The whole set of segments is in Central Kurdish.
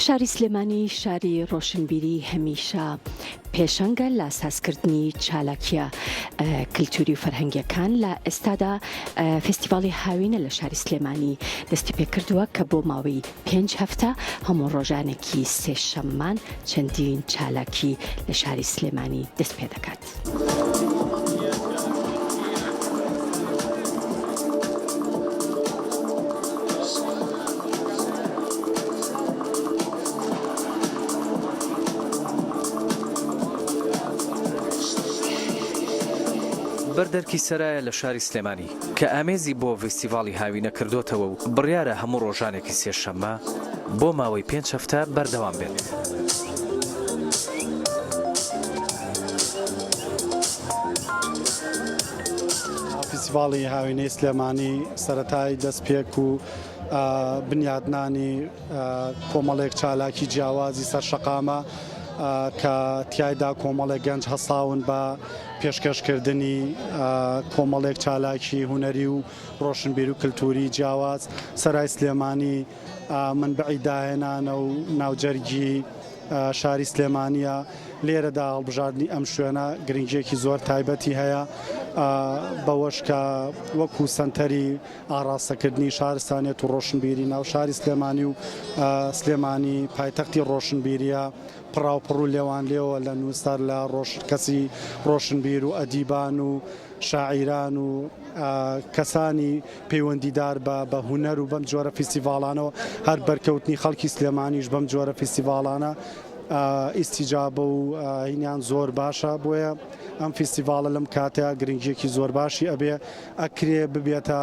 شاری سلێمانی شاری ڕۆشنبیری هەمیشە پێشەنگە لە سازکردنی چالاکیە کلتوری و فەرهەنگیەکان لە ئێستادا فێستیڤاڵی هاوینە لە شاری سلێمانی دەستی پێکردووە کە بۆ ماوەی پێنج هەفتە هەموو ڕۆژانێکی سێشەممان چەندین چالاکی لە شاری سلێمانی دەست پێدەکات. بەر دەرکی سەرایە لە شاری سلێمانی کە ئامێزی بۆ ڤیستیڤاڵی هاوینە کردۆتەوە و بڕیارە هەموو ڕۆژانێکی سێشەممە بۆ ماوەی پێنج هەفتە بەردەوام بێت. فیستیڤاڵی هاوینەی سلێمانی سەرەتای دەستپێک و بنیادنانی کۆمەڵێک چالاکی جیاوازی سەر شەقامە کە تیایدا کۆمەڵێک گەنج هەستاون بە پێشکەشکردنی کۆمەڵێک چالاکی هونەری و ڕۆشنبیر و کلتوری جیاواز سەرای سلێمانی منبعی داهێنانە و ناوجەرگی شاری سلێمانییە، لێرەدا هەڵبژاردنی ئەم شوێنە گرنگییەکی زۆر تایبەتی هەیە، بەوەش کە وەکو سەنتەری ئاڕاستەکردنی شارستانیەت و ڕۆشنبیری ناو شاری سلێمانی و سلێمانی پایتەختی ڕۆشنبیرییە، پڕاوپڕ و لێوانلێوە لە نووسەر لە کەسی ڕۆشنبیر و ئەدیبان و شاعیران و کەسانی پەیوەندیدار بە بە هونەر و بەم جۆرە فیستیڤاڵانەوە، هەر بەرکەوتنی خەڵکی سلێمانیش بەم جۆرە فیستیڤاڵانە ئیستیجابە و هینیان زۆر باشە، بۆیە ئەم فیستیڤاڵە لەم کاتە گرنگییەکی زۆر باشی ئەبێ، ئەکرێ ببێتە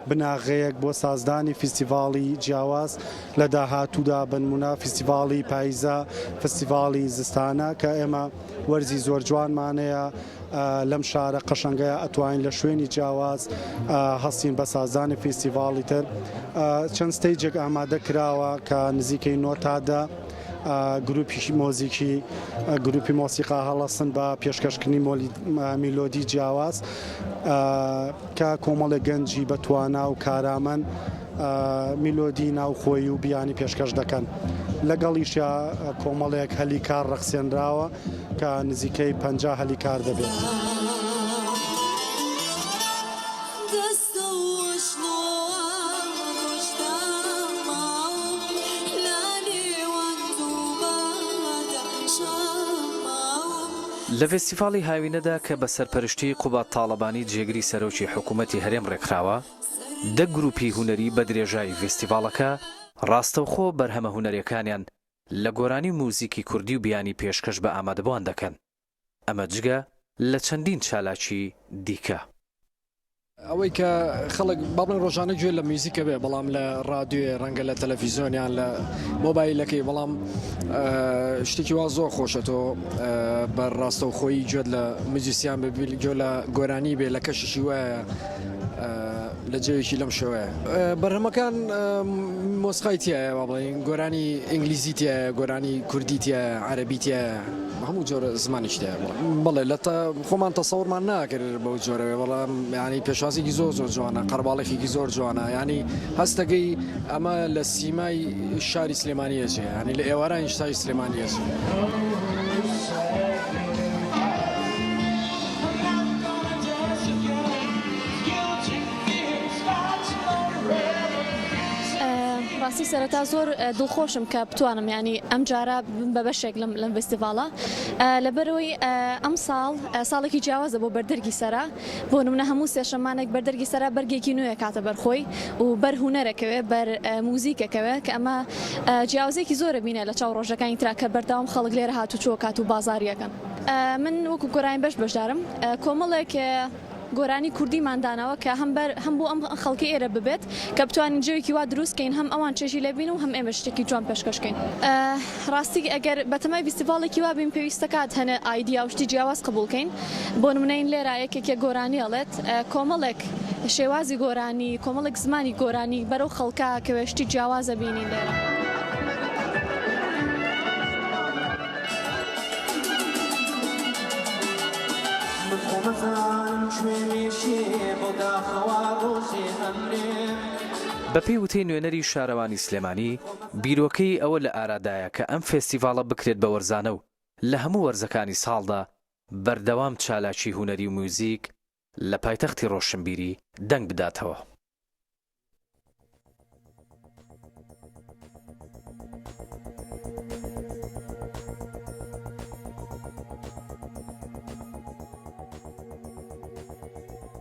بناغەیەک بۆ سازدانی فیستیڤاڵی جیاواز لە داهاتوودا، بەنموونە فیستیڤاڵی پاییزە، فستیڤاڵی زستانە کە ئێمە وەرزی زۆر جوانمان هەیە. لەم شارە قەشەنگەیا ئەتوانین لە شوێنی جیاواز هەستین بە سازدانی فیستیڤاڵی تر. چەند stage ێک ئامادە کراوە کە نزیکەی نۆ تا دە گروپی مۆزیکی گروپی مۆسیقا هەڵەسن بە پێشکەشکردنی میلۆدی جیاواز کە کۆمەڵێک گەنجی بەتوانا و کارامەن میلۆدی ناوخۆیی و بیانی پێشکەش دەکەن. لەگەڵیشیا کۆمەڵێک هەلی کار ڕەخسێنراوە کە نزیکەی 50 هەلی کار دەبێت. لە ڤێستیڤاڵی هاوینەدا کە بە سەرپەرشتیی قوباد تاڵەبانی جێگری سەرۆکی حکوومەتی هەرێم ڕێکخراوە، دە گروپی هونەری بە درێژایی ڤێستیڤاڵەکە ڕاستەوخۆ بەرهەمە هونەریەکانیان لە گۆرانی و موزیکی کوردی و بیانی پێشکەش بە ئامادەبوان دەکەن، ئەمە جگە لە چەندین چالاکی دیکە. ئەوەی کە خەڵک با بڵێن ڕۆژانە گوێ لە میوزیکە بێ بەڵام لە ڕادیۆ ڕەنگە لە تەلەفیزیۆن یان لە مۆبایلەکەی بەڵام شتێکی وا زۆر خۆشە تۆ بە ڕاستەوخۆیی گوێت لە میوزیسیان بێ گوێ لە گۆرانی بێ لە کەشێکی وایە لە جەوێکی لەم شێوەیە بەرهەمەکان مۆسیقای تایە با بڵێین گۆرانی ئینگلیزی تایە گۆرانی کوردی تایە عەرەبی تایە هەموو جۆرە زمانیش تایە بەڵێ لە خۆمان تەسەورمان ناکرد بەو جۆرەوێ بەڵام یانی پێشوازێکی زۆر زۆر جوانە قەرباڵێکی زۆر جوانە ینی هەستەکەی ئەمە لە سیمای شاری سلێمانیەچێ ینی لە ئێوارانی شاری سلێمانیەچێ. ڕاستی سەرەتا زۆر دڵخۆشم کە بتوانم ینی ئەم جارە بە بەشێک لەم لەم فستیڤاڵە لەبەرەوەی ئەم ساڵ ساڵێکی جیاوازە بۆ بەردەرگی سەرا بۆ نمونە هەموو سێشەمانێک بەردەرگی سەرا بەرگێکی نوێ کاتە بەرخۆی و بەر هوەرەکەوێ بەر موزیکەکەوێ کە ئەمە جیاوازێکی زۆرە بینە لە چاو ڕۆژەکانی ترا کە بەردەوام خەڵک لێرە هاتوچۆ کات و بازاریەکەن. من وەکو گۆرانی بەش بەشدارم کۆمەڵێک گۆرانی کوردیمان داناوە کە هەم بەر هەم بۆ ئەم خەڵکی ئێرە ببێت کە بتوانین جەوێکی وا دروست کەین هەم ئەوان چێژی لێ بین و هەم ئێمە شتێکی جوان پێشکەش کەین ڕاستی ئەگەر بەتەمای فیستیڤاڵێکی وا بین پێویستە کات هەنێ ئایدیا و شتی جیاواز قبوڵ کەین بۆ نمونەین لێرە یەکێکێ گۆرانی ئەڵێت کۆمەڵێک شێوازی گۆرانی کۆمەڵێک زمانی گۆرانی بەرەو خەڵکە کەوێ شتی جیاوازە بینین لێرە. بەپێی وتەی نوێنەری شارەوانی سلێمانی، بیرۆکەی ئەوە لە ئارادایە کە ئەم فێستیڤاڵە بکرێت بە وەرزانە و لە هەموو وەرزەکانی ساڵدا بەردەوام چالاکی هونەری و میوزیک لە پایتەختی ڕۆشنبیری دەنگ بداتەوە.